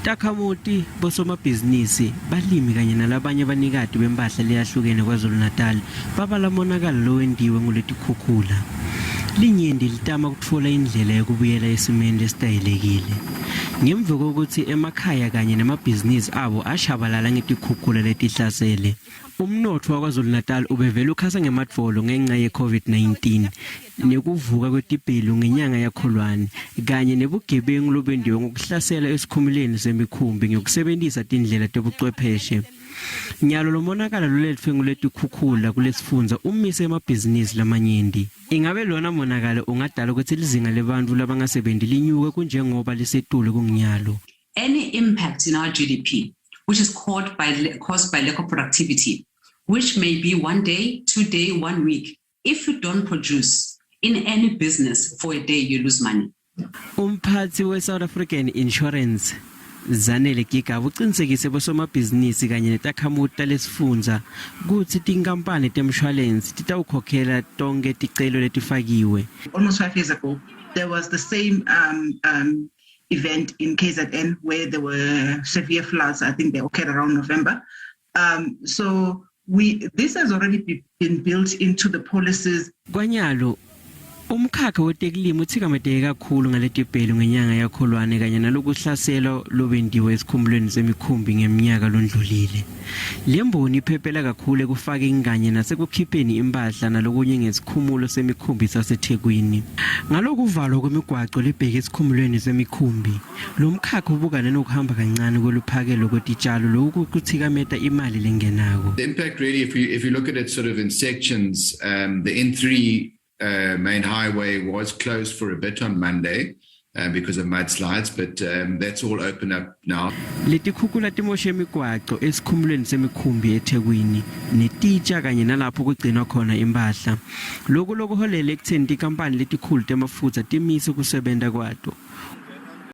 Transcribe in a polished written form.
Takhamuti, bosomabhizinisi, balimi kanye nalabanye banikati bemphahla leyahlukene KwaZulu-Natal babala monakalo lowentiwe nguletikhukhula. Linyenti litama kutfola indlela yekubuyela esimeni lesitayelekile. Ngemva kwekutsi emakhaya kanye nemabhizinisi abo ashabalala ngetikhukhula letihlasele, umnotfo waKwaZulu-Natal ubevele ukhasa ngemadvolo ngenca ye-COVID-19 nekuvuka kwetibhelu ngenyanga yaKholwane kanye nebugebengu lobentiwe ngokuhlasela esikhumuleni semikhumbi ngekusebentisa tindlela tebucwepheshe. Nyalo lomonakalo loletfwe nguletikhukhula kulesifundza umise emabhizinisi lamanyenti. Ingabe lona monakalo ungadala kutsi lizinga lebantfu labangasebenti linyuke kunjengoba lisetulu kunginyalo? Any impact in our GDP, which is caused by lack of productivity, which may be one day, 2 day, one week. If you don't produce in any business for a day, you lose money. Umphathi we-South African Insurance Zanele Gigaba uqinisekise bosomabhizinisi kanye netakhamuti talesifundza kutsi tinkampani temshwalensi titawukhokhela tonkhe ticelo letifakiwe. Almost 5 years ago, there was the same event in KZN where there were severe floods. I think they occurred around November. So we this has already been built into the policies. Kwanyalo umkhakha wetekulima utsikameteke kakhulu ngaletibhelu ngenyanga yaKholwane kanye nalokuhlaselwa lobentiwe esikhumulweni semikhumbi ngeminyaka londlulile. Le mboni iphephela kakhulu ekufakeni kanye nasekukhipheni impahla nalokunye ngesikhumulo semikhumbi saseThekwini. Ngalokuvalwa kwemigwaco lebheke esikhumulweni semikhumbi, lo mkhakha ubukane nokuhamba kancane kweluphakelo kwetitshalo, loku kuthikameta imali lengenako. The impact really, if you look at it sort of in sections, the N3 main highway was closed for a bit on Monday because of mudslides, but that's all open up now. Letikhukhula timoshe imigwaco esikhumulweni semikhumbi eThekwini netitsha kanye nalapho kugcinwa khona impahla. Loku lokuholele ekutheni tinkampani letikhulu temafutsa timise kusebenta kwato.